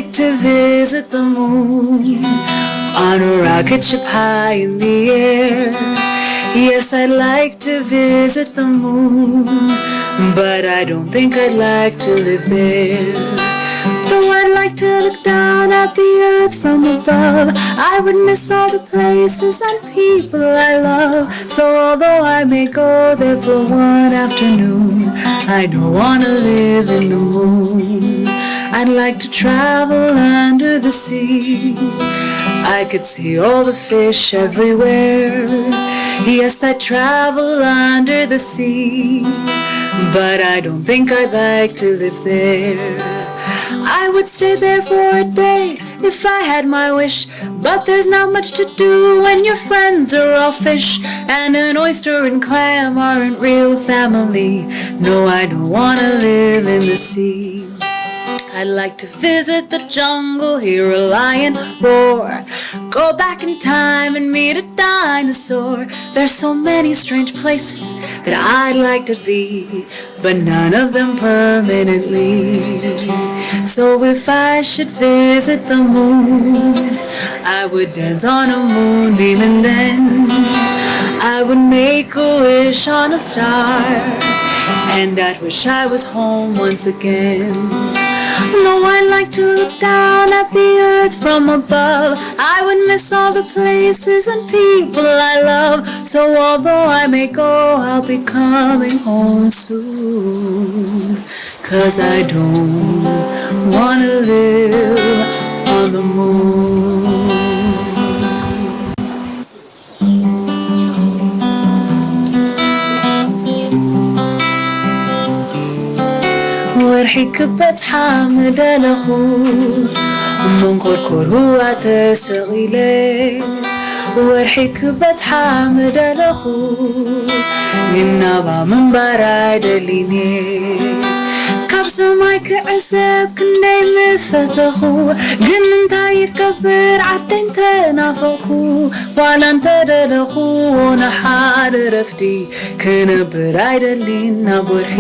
To visit the moon on a rocket ship high in the air. Yes, I'd like to visit the moon, but I don't think I'd like to live there. Though I'd like to look down at the earth from above, I would miss all the places and people I love. So although I may go there for one afternoon, I don't wanna live in the moon. I'd like to travel under the sea. I could see all the fish everywhere. Yes, I travel under the sea, but I don't think I'd like to live there. I would stay there for a day if I had my wish, but there's not much to do when your friends are all fish, and an oyster and clam aren't real family. No, I don't wanna live in the sea. I'd like to visit the jungle, hear a lion roar, go back in time and meet a dinosaur. There's so many strange places that I'd like to be, but none of them permanently. So if I should visit the moon, I would dance on a moonbeam and then I would make a wish on a star. And I'd wish I was home once again. Though I like to look down at the earth from above, I would miss all the places and people I love. So although I may go, I'll be coming home soon. Cause I don't wanna live on the moon. ወርሒ ክበጽሓ ምደለኹ፣ መንኮርኮር ህዋ ተሰቒለ። ወርሒ ክበጽሓ ምደለኹ፣ ግን ናባ ምንባር ኣይደሊን እየ። ካብ ሰማይ ክዕዘብ ክንደይ ምፈተኹ፣ ግን እንታይ ይከብር ዓደይ እንተናፈቕኩ። ዋላ እንተደለኹ ንሓደ ረፍዲ ክነብር ኣይደሊን ናብ ወርሒ።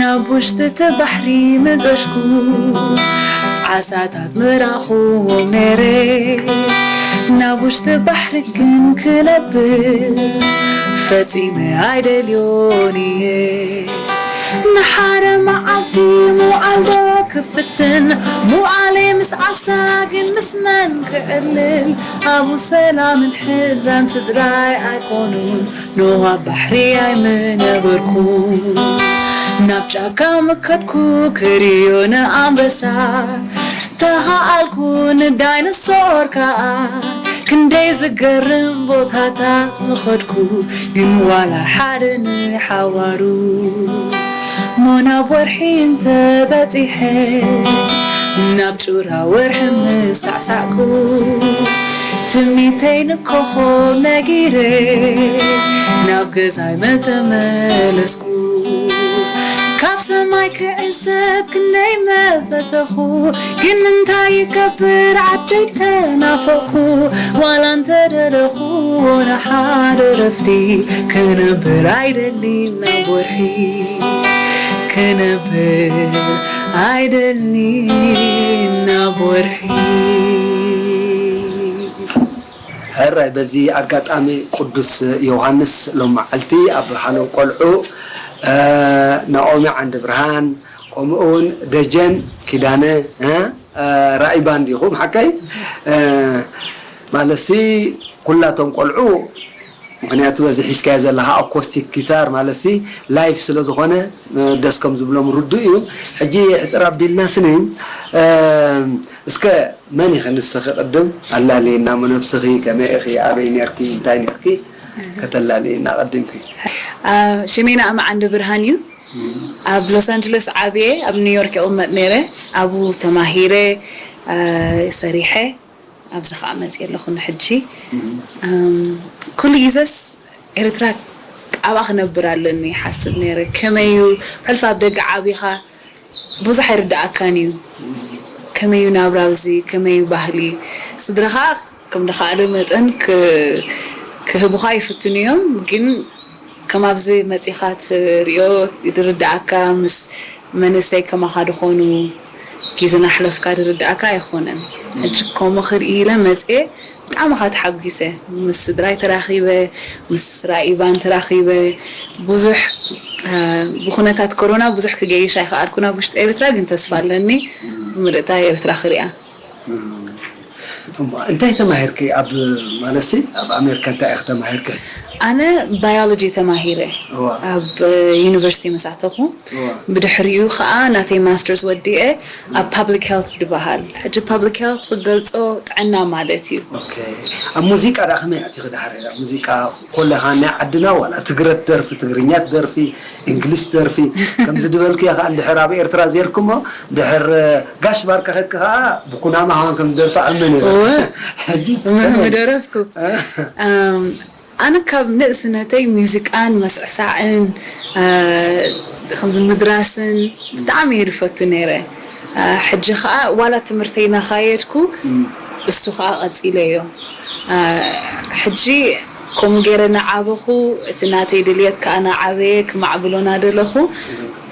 ናብ ውሽጢ እቲ ባሕሪ ምገሽኩ፣ ዓሳታት ምራኹዎም ነይረ። ናብ ውሽጢ ባሕሪ ግን ክነብር ፈጺመ ኣይደልዮን እየ። ንሓደ መዓልቲ ምውዓል ዶ ክፍትን፣ ምውዓለይ ምስ ዓሳ ግን ምስ መን ክዕልል? ኣብኡ ሰላምን ሕራን ስድራይ ኣይኮኑን፣ ኖ ኣብ ባሕሪ ኣይምነበርኩን። ናብ ጫካ ምከድኩ ክርእዮ ንኣንበሳ፣ ተኸኣልኩ ንዳይኖሶር ከኣ። ክንደይ ዝገርም ቦታታት ምኸድኩ፣ ግን ዋላ ሓደ ንሓዋሩ። ሞ ናብ ወርሒ እንተ በጺሐ፣ ናብ ጩራ ወርሒ ምሳዕሳዕኩ፣ ትምኒተይ ንኮኾብ ነጊረ፣ ናብ ገዛይ መተመለስኩ። ካብ ሰማይ ክዕዘብ ክንደይ መፈተኹ፣ ግን እንታይ ይከብር ዓደይ ተናፈቕኩ። ዋላ እንተደለኹ ንሓደ ረፍዲ ክነብር ኣይደሊን ናብ ወርሒ፣ ክነብር ኣይደሊን ናብ ወርሒ። ሕራይ በዚ ኣጋጣሚ ቅዱስ ዮሃንስ ሎም መዓልቲ ኣብ ሃለው ቆልዑ፣ እ፣ ናኦሚ ዓንዲ ብርሃን፣ ከምኡ እውን ደጀን ኪዳነ፣ እ፣ እ፣ ራኢ ባንድ ኢኹም ሓቀይ? እ፣ ማለትሲ ኩላቶም ቆልዑ፣ ምኽንያቱ በዚ ሒዝካዮ ዘለኻ ኣኮስቲክ ጊታር ማለትሲ ላይቭ ስለ ዝኾነ፣ እ፣ ደስ ከም ዝብሎም ርዱእ እዩ። ሕጂ ሕፅር ኣቢልና ስኒ፣ እ፣ እስከ መን ኢኺ ንስኺ ቅድም ኣላልይና፣ መነብስኺ ከመይ ኢኺ፣ ኣበይ ነርኪ፣ እንታይ ነርኪ፣ ከተላልይና ቀዲምኪ። አ፣ ሽመይ ናኦሚ ዓንዲ ብርሃን እዩ። ኣብ ሎስ ኣንጀለስ ዓብየ፣ ኣብ ኒውዮርክ ይቕመጥ ነይረ። ኣብኡ ተማሂረ፣ አ፣ ሰሪሐ፣ ኣብዚ ኸዓ መፅየ ኣለኹ ንሕጂ። ኣም፣ ኩሉ ግዘስ ኤርትራ ኣብኣ ክነብር ኣለኒ ይሓስብ ነይረ። ከመይ እዩ፣ ሕልፊ ኣብ ደገ ዓቢኻ ብዙሕ ኣይርድኣካን እዩ። ከመይ እዩ ናብራ ኣብዚ፣ ከመይ እዩ ባህሊ? ስድራኻ ከም ዝኸኣለ መጠን ክ-፣ ክህቡኻ ይፍትኑ እዮም፣ ግን ከም ኣብዚ መጺኻ ትሪኦ ዝርድኣካ ምስ መንእሰይ ከማኻ ዝኾኑ ግዜ ናሕለፍካ ዝርድኣካ ኣይኾነን። ሕጂ ከምኡ ክርኢ ኢለ መፅየ ብጣዕሚ ካ ተሓጒሰ። ምስ ስድራይ ተራኺበ፣ ምስ ራኢባን ተራኺበ፣ ብዙሕ ብኩነታት ኮሮና ብዙሕ ክገይሽ ኣይከኣልኩን ኣብ ውሽጢ ኤርትራ፣ ግን ተስፋ ኣለኒ ምልእታ ኤርትራ ክሪኣ። እሞ እንታይ ተማሂርኪ ኣብ ማለትሲ ኣብ ኣሜሪካ እንታይ ኢኺ ተማሂርኪ? ኣነ ባዮሎጂ ተማሂረ ኣብ ዩኒቨርሲቲ መሳተኹ። ብድሕሪኡ ከዓ ናተይ ማስተርስ ወዲአ ኣብ ፓብሊክ ሄልት ዝበሃል። ሕጂ ፓብሊክ ሄልት ክገልፆ ጥዕና ማለት እዩ። ኣብ ሙዚቃ ዳ ከመይ ኣቲኺ ድሓር? ሙዚቃ ኮለኻ ናይ ዓድና ዋላ ትግረት ደርፊ ትግርኛት ደርፊ እንግሊሽ ደርፊ ከምዚ ድበልክዮ ከዓ እንድሕር ኣብ ኤርትራ ዜርክሞ ድሕር ጋሽ ባርካ ከድኪ ከዓ ብኩናማ ሃዋን ከም ዝደርፊ ኣመን ነይረ። ሕጂስ ከመይ? ምደረፍኩ። ኣነ ካብ ንእስነተይ ሙዚቃን መስዕሳዕን ከምዚ ምድራስን ብጣዕሚ እየ ዝፈቱ ነይረ። ሕጂ ከዓ ዋላ ትምህርተይ ናኻየድኩ እሱ ከዓ ቀፂለዮ። ሕጂ ከምኡ ገይረ ናዓበኹ፣ እቲ ናተይ ድልየት ከዓ ናዓበየ ክማዕብሎ ናደለኹ።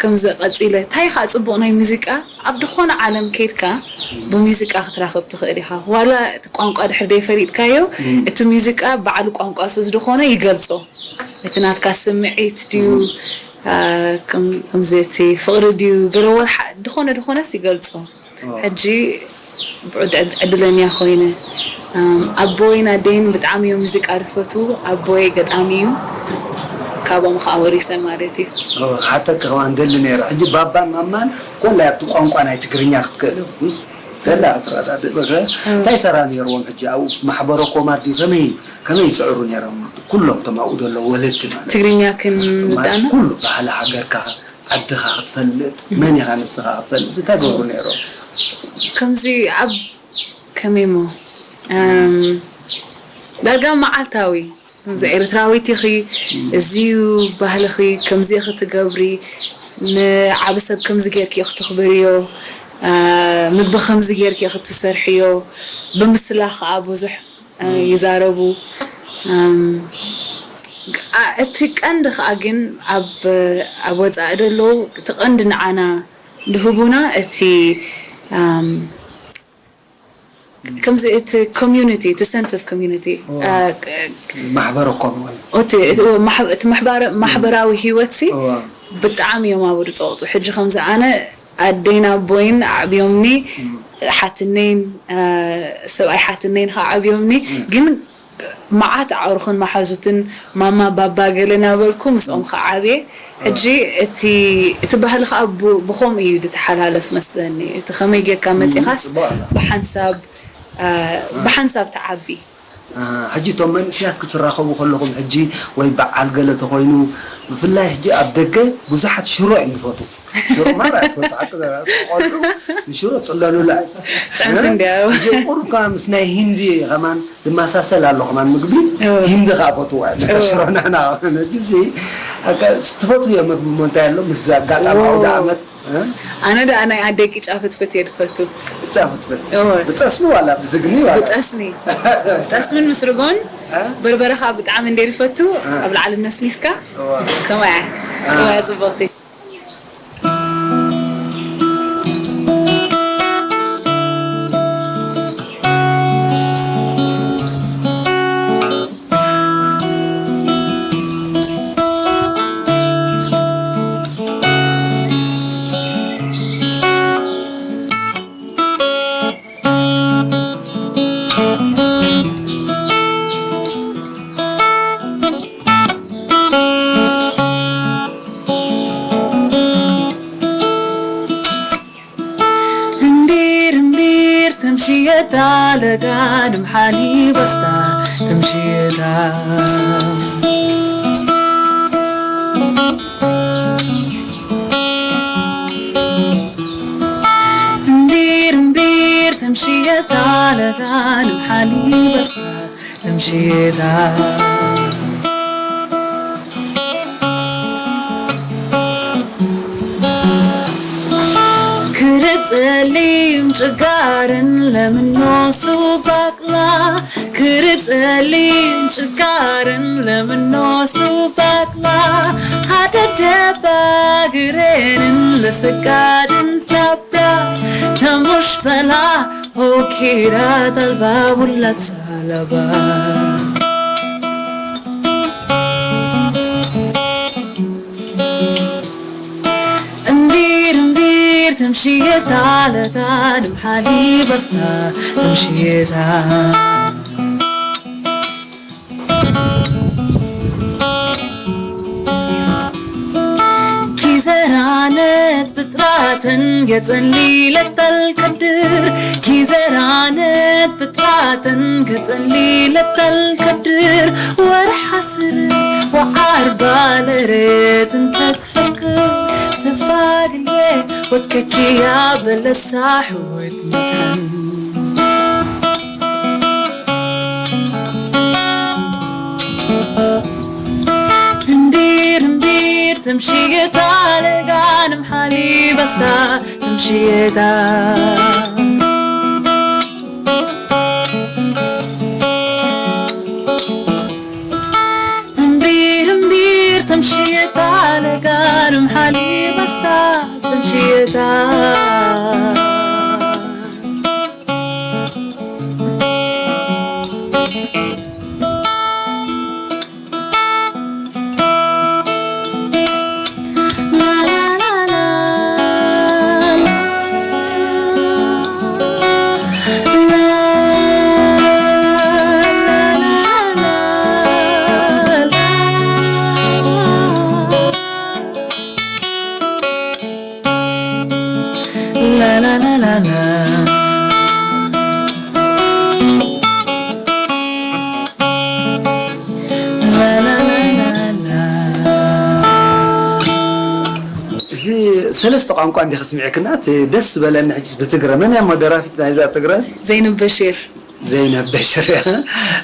ከምዚ ቀፂለ እንታይ ከዓ ፅቡቕ ናይ ሙዚቃ ኣብ ዝኾነ ዓለም ከይድካ ብሙዚቃ ክትራኸብ ትኽእል ኢኻ። ዋላ እቲ ቋንቋ ድሕር ደይፈሊጥካዮ እቲ ሙዚቃ ባዕሉ ቋንቋ ስዝድኾነ ይገልጾ። እቲ ናትካ ስምዒት ድዩ ከምዚ እቲ ፍቕሪ ድዩ ገለ ወላ ድኾነ ድኾነስ ይገልጾ። ሕጂ ብዑድ ዕድለኛ ኮይነ ኣቦይን ኣደይን ብጣዕሚ እዮም ሙዚቃ ድፈትዉ። ኣቦይ ገጣሚ እዩ። ካብኦም ከዓ ወሪሰ ማለት እዩ። ክሓተኪ ከማን ደሊ ነይረ ሕጂ ባባን ማማን ኮላይ ኣብቲ ቋንቋ ናይ ትግርኛ ክትክእል ምስ ደላ ክትረሳ ትእምረ እንታይ ተራ ነይርዎም ሕጂ ኣብኡ ማሕበረኮም ኣዲ ከመይ ከመይ ይስዕሩ ነይሮም ኩሎም እቶም ኣብኡ ዘለዉ ወለዲ ማለት ትግርኛ ክንውዳና ማለት ኩሉ ባህሊ ሃገርካ ዓድኻ ክትፈልጥ መን ኢኻ ንስኻ ክትፈልጥ እንታይ ገብሩ ነይሮም? ከምዚ ኣብ ከመይ እሞ ዳርጋ መዓልታዊ ከምዚ ኤርትራዊት ኢኺ፣ እዚዩ ባህልኺ፣ ከምዚ ኢኺ ትገብሪ፣ ንዓቢ ሰብ ከምዚ ጌርኪ ኢኺ ትኽብርዮ፣ ምግቢ ከምዚ ጌርኪ ኢኺ ትሰርሕዮ፣ ብምስላ ኸኣ ብዙሕ ይዛረቡ። እቲ ቀንዲ ኸኣ ግን ኣብ ወጻኢ ዘለዉ እቲ ቀንዲ ንዓና ድህቡና እቲ ከምዚ እቲ community እቲ sense of community ማሕበረ ኮም እቲ ማሕበራዊ ህይወት ሲ ብጣዕሚ እዮም ኣብኡ ዝፀቕጡ። ሕጂ ከምዚ ኣነ ኣደይን ኣቦይን ኣዕብዮምኒ፣ ሓትነይን ሰብኣይ ሓትነይን ከዓ ዓብዮምኒ። ግን መዓት ኣዕሩኽን መሓዙትን ማማ ባባ ገለ እናበልኩ ምስኦም ከዓ ዓብየ። ሕጂ እቲ እቲ ባህሊ ከዓ ብ- ብኸምኡ እዩ ዝተሓላለፍ መስለኒ። እቲ ከመይ ጌርካ መፂኻስ ጽቡቕ ኣሎ። ብሓንሳብ አ፣ ብሓንሳብ ትዓቢ። ኣሃ፣ ሕጂ እቶም መንእሰያት ክትራኸቡ ከለኹም ሕጂ ወይ በዓል ገለ ተኾይኑ ብፍላይ ሕጂ ኣብ ደገ ብዙሓት ሽሮ እዮም ዝፈትዉ። ሽሮ ማራ ትፈቱ ሓቂ ዘረባ ቆልዑ ንሽሮ ጽለሉላ እዩ። ጥዕምቲ እንድያ። ሕጂ ቁሩብ ከኣ ምስ ናይ ሂንዲ ከማን ድመሳሰል ኣሎ ከማን ምግቢ ሂንዲ ከኣ ፈትዋ እያ። ሽሮ ናና ሕጂ እዚ ትፈትውዮ ምግቢ እሞ እንታይ ኣሎ ምስ ኣጋጣሚ ኣውደ ዓመት ኣነ ደኣ ናይ ኣደይ ቂጫ ፍትፍት እየ ድፈቱ። ቂጫ ፍትፍት ብጠስሚ ዋላ ብዝግኒ ዋላ ብጠስሚ ጠስምን ምስ ርጎን በርበረ ከዓ ብጣዕሚ እንደ ድፈቱ ኣብ ላዕሊ ነስኒስካ ከምኣ እያ ከምኣ እያ ፅብቕቲ። እምቢር እምቢር ተምሽየታ ለጋድም ሓሊበስታ ተምሽየታ እምቢር እምቢር ተምሽየታ ለጋድም ሓሊበስታ ተምሽየታ ክርጸሊም ጭጋርን ለምኖሱ ባቅላ ክርጸሊም ጭጋርን ለምኖሱ ባቅላ ሓደ ደባ ግሬንን ለሰጋድን ሳብላ تمش بلا هو كيرات الباب ولا تسالبا. እምቢር እምቢር ተምሽየታ ለታ ንምሓሊ ባስታ ተምሽየታ። ኪዘራነት ብጥራተን ገጸን ሊለተል ከድር። ኪዘራነት ብጥራተን ገጸን ሊለተል ከድር። ወርሕ ዓስር ወዓርባ ለሬት እንተትፈክር። ሰፋግሌ ወከኪያ በለሳ ሕወት መታን። እምቢር እምቢር ተምሽየታ ለጋንም ሓሊ ባስታ ተምሽየታ። እምቢር እምቢር ተምሽየታ ለጋንም ሓሊ ባስታ ተምሽየታ። እዚ ሰለስተ ቋንቋ እንዲኺ ስሚዕክና፣ እቲ ደስ ዝበለኒ ሕጅስ ብትግረ። መን እያ እሞ ደራፊት ናይዛ ትግረ? ዘይነብ በሽር። ዘይነብ በሽር እያ።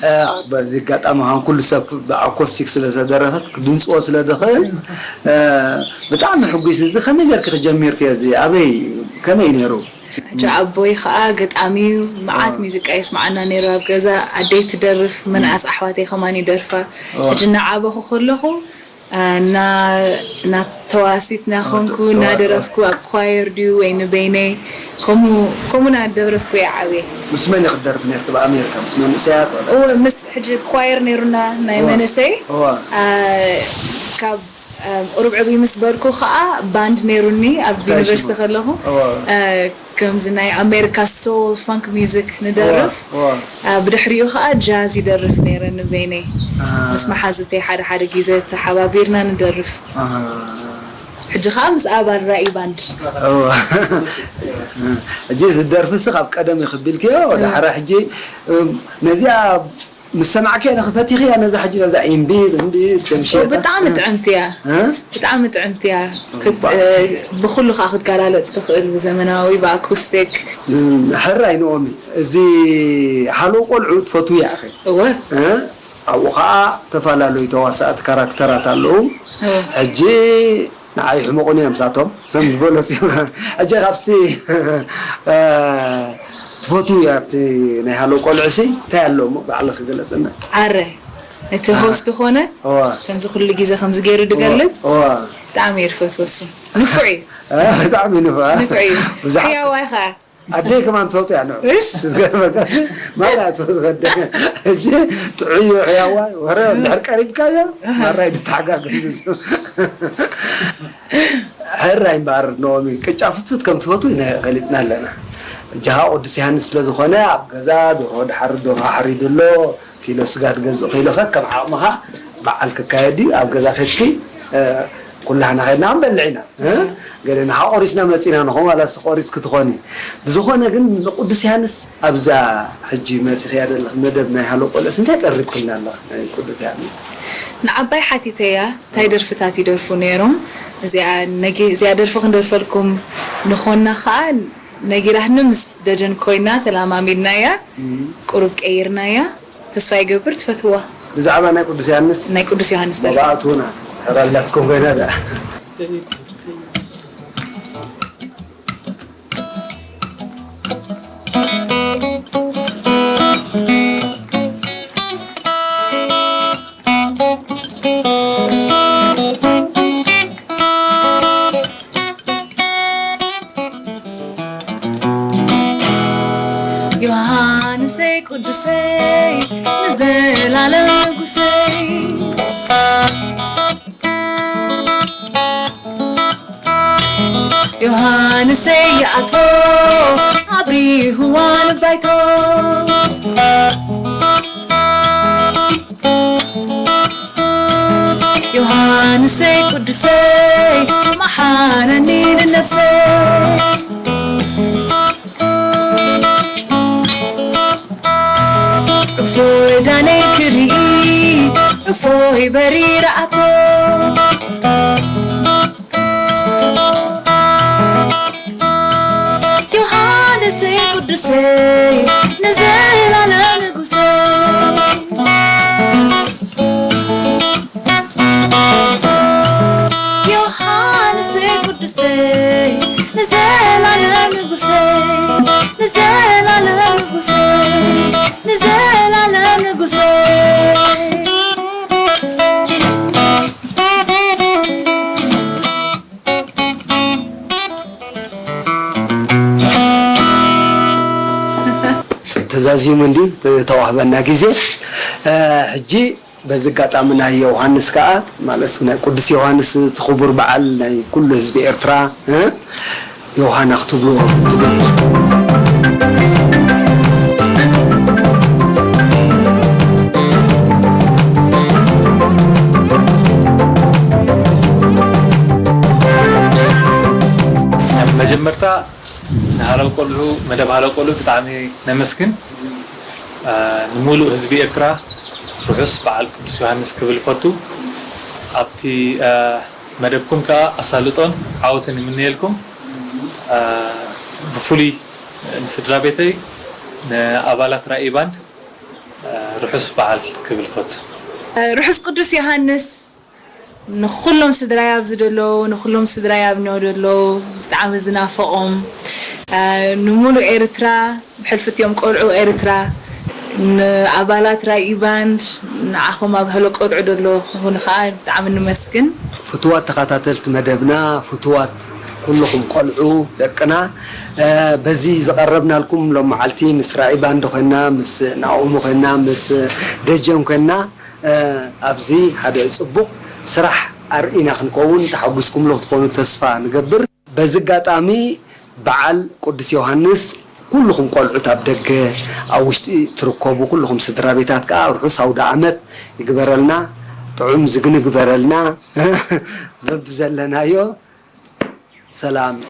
እ፣ በዚ ኣጋጣሚ፣ ኣሁን ኩሉ ሰብ ብኣኮስቲክ ስለ ዝተደረፈት፣ ክድንጽዎ ስለ ዝኽእል፣ እ፣ ብጣዕሚ ሕጒስ። እዚ ከመይ ጌርኪ ክጀሚርክዮ? እዚ ኣበይ፣ ከመይ ነይሩ? ሕጂ ኣቦይ ኸኣ ገጣሚ እዩ፣ መዓት ኣዎ። ሙዚቃ የስምዓና ነይሩ ኣብ ገዛ። ኣደይ ትደርፍ፣ ምንኣስ ኣሕዋተይ ከማን ይደርፋ። ኣዎ። ሕጂ እናዓበኹ ከለኹ፣ እ፣ እና-፣ እናተዋሲት እናኾንኩ፣ ኣዎ። እናደረፍኩ፣ ኣብ ኳየር ድዩ ወይ ንበይነይ፣ ከምኡ፣ ከምኡ እናደረፍኩ እየ ዓብየ። ምስ መን ኢኺ ትደርፊ ነይርኪ? ብኣሜሪካ ምስ መንእሰያት ዋላ? እወ፣ ምስ፣ ሕጂ ኳየር ነይሩና ናይ እወ። መንእሰይ። እወ። እ፣ ካብ እም፣ ቁሩብ ዕብይ ምስ በልኩ ኸኣ ባንድ ነይሩኒ ኣብ እንታይ ዩኒቨርሲቲ ሽሙ? ከለኹ። እወ። እ፣ ከምዚ ናይ ኣሜሪካ ሶል ፋንክ ሚውዚክ ንደርፍ። እወ፣ እወ። እ፣ ብድሕሪኡ ኸኣ ጃዝ ይደርፍ ነይረ ንበይነይ። ኣሃ። ምስ መሓዙተይ ሓደ ሓደ ግዜ ተሓባቢርና ንደርፍ። ኣሃ። ሕጂ ኸኣ ምስ ኣባል ራኢ ባንድ። እወ። ሕጂ ዝደርፍሲ ካብ ቀደም እዩ ክቢልክዮ፣ እወ። ዳሕራ ሕጂ፣ እም፣ ነዚኣ ምስ ሰማዕክያ ኢኺ ፈቲኽያ ነዛ ሕጂ ነዛ እምቢር፣ እምቢር፣ ተምሽየታ? ብጣዕሚ ጥዕምቲ እያ። እ? ብጣዕሚ ጥዕምቲ እያ። ክት-፣ እባ። እ፣ ብኹሉ ኸኣ ክትገላለጽ ትኽእል፣ ብዘመናዊ፣ ብኣኩስቲክ። እም፣ ሕራይ ንኦሚ፣ እዚ ሃሎ ቆልዑ ትፈትውያ ኢኺ? እወ። እ? ኣብኡ ኸኣ ተፈላለዩ ተዋሳእቲ ካራክተራት ኣለዉ። እወ። ሕጂ ንዓይ ይሕመቑኒ እዮም እሳቶም፣ ሰም ዝበለጽ እዮም። ሕጂ ካብቲ፣ እ፣ ትፈትውዮ ኣብቲ ናይ ሃሎ ቆልዑሲ እንታይ ኣሎ እሞ ባዕልኺ ግለጽና። ኣረ፣ እቲ ኣሃ። ሆስት ዝኾነ፣ እዋ። ከምዚ ኩሉ ግዜ ከምዚ ገይሩ ድገልጽ፣ እዋ። ብጣዕሚ እየ ዝፈትዎ እሱ። ንፉዕ እዩ። እ፣ ብጣዕሚ እዩ ንፉዕ፣ እ? ንፉዕ እዩ። ብዙሓት ሕያዋይ ኸኣ። ኣደይ ከማን ትፈልጦ እያ ንዑ። እሽ። ትዝገርመካሲ፣ ማራ ትፈልጦ ኣደ። ሕጂ ጥዑይ እዩ ሕያዋይ፣ ወረ እንድሕር ቀሪብካዮ፣ ኣሃ። ማራ እዩ ዝተሓጋገዝ እሱ። ሕራይ እምበኣር ኖሚ፣ ቅጫ ፍትፍት ከም ትፈትው ኢና ፈሊጥና ኣለና። ሕጂ ኸኣ ቅዱስ ዮሃንስ ስለ ዝኾነ፣ ኣብ ገዛ ደርሆ ድሓርድ፣ ደርሆ ሓሪዱ ኣሎ፣ ኪሎ ስጋ ትገዝእ ኪሎ ከከም ዓቕምኻ በዓል ክካየድ እዩ። ኣብ ገዛ ኬድኪ፣ እ፣ ኩላህና ኸድና ክንበልዕ ኢና። እ? ገለና ኸዓ ቆሪስና መጺና ንኾን፣ ዋላስ ቆሪስኪ ትኾኒ። ብዝኾነ ግን ንቅዱስ ዮሃንስ ኣብዛ ሕጂ መጺኽያ ዘለኺ መደብ ናይ ሃሎ ቆልዑስ እንታይ ቀሪብክልና ኣለኺ ናይ ቅዱስ ዮሃንስ? ንዓባይ ሓቲተያ እንታይ ደርፍታት ይደርፉ ነይሮም። እዚኣ ነጊ-፣ እዚኣ ደርፊ ክንደርፈልኩም ንኾንና ኸዓ ነጊራትኒ ምስ ደጀን ኮይና ተላማሚድናያ። እም። ቁሩብ ቀይርናያ። ተስፋ ይገብር ትፈትዋ። ብዛዕባ ናይ ቅዱስ ዮሃንስ ናይ ቅዱስ ዮሃንስ ደርፊ። መባእትውና ሕራላትኩም ኮይና ደኣ። ቅዱሰይ ንዘላለም ንጉሰይ ዮሃንሰይ ይኣቶ ኣብሪህዋ ንባይቶ ዮሃንሰይ ቅዱሰይ መሓረኒ ንነብሰይ እፎይ ዳነይ ክርኢ እፎይ በሪረኣቶ ዮሃንስ ቅዱሰይ ንዘላለም ንጉሰይ ዮሃንስ ቅዱሰይ ንዘላለም ንጉሰይ ንዘላለም ንጉሰይ ንዘላለም ንጉሰይ ተዛዚሙ እንዲ ተዋህበና ግዜ ሕጂ በዚ ኣጋጣሚ ናይ ዮሃንስ ከኣ ማለት ናይ ቅዱስ ዮሃንስ እቲ ክቡር በዓል ናይ ኩሉ ህዝቢ ኤርትራ ዮሃና ክትብሉ መጀመርታ ንሃለቆልዑ መደብ ሃለቆልዑ ብጣዕሚ ነመስግን። ንሙሉእ ህዝቢ ኤርትራ ርሑስ በዓል ቅዱስ ዮሃንስ ክብል ፈቱ። ኣብቲ መደብኩም ከኣ ኣሳልጦን ዓወትን ይምነየልኩም። ብፍሉይ ንስድራ ቤተይ ንኣባላት ራኢ ባንድ ርሑስ በዓል ክብል ፈቱ። ርሑስ ቅዱስ ዮሃንስ ንኩሎም ስድራይ ኣብዚ ደለዉ ንኩሎም ስድራይ ኣብ ኖ ደለዉ ብጣዕሚ ዝናፈቖም ንሙሉእ ኤርትራ ብሕልፊ እትዮም ቆልዑ ኤርትራ ንኣባላት ራኢ ባንድ ንዓኹም ኣብ ሀሎ ቆልዑ ደለዉ ክኹን ከዓ ብጣዕሚ ንመስግን። ፍቱዋት ተኸታተልቲ መደብና ፍቱዋት ኩልኹም ቆልዑ ደቅና በዚ ዝቐረብናልኩም ሎም መዓልቲ ምስ ራኢ ባንድ ኮይና ምስ ናኦሚ ኮይና ምስ ደጀን ኮይና ኣብዚ ሓደ ፅቡቕ ስራሕ ኣርኢና ክንከውን ተሓጒስኩምሉ ክትኮኑ ተስፋ ንገብር። በዚ ኣጋጣሚ በዓል ቅዱስ ዮሃንስ ኩልኹም ቆልዑት ኣብ ደገ ኣብ ውሽጢ ትርከቡ ኩልኹም ስድራ ቤታት ከዓ ርሑስ ኣውደ ዓመት ይግበረልና፣ ጥዑም ዝግኒ ግበረልና በብዘለናዮ ሰላም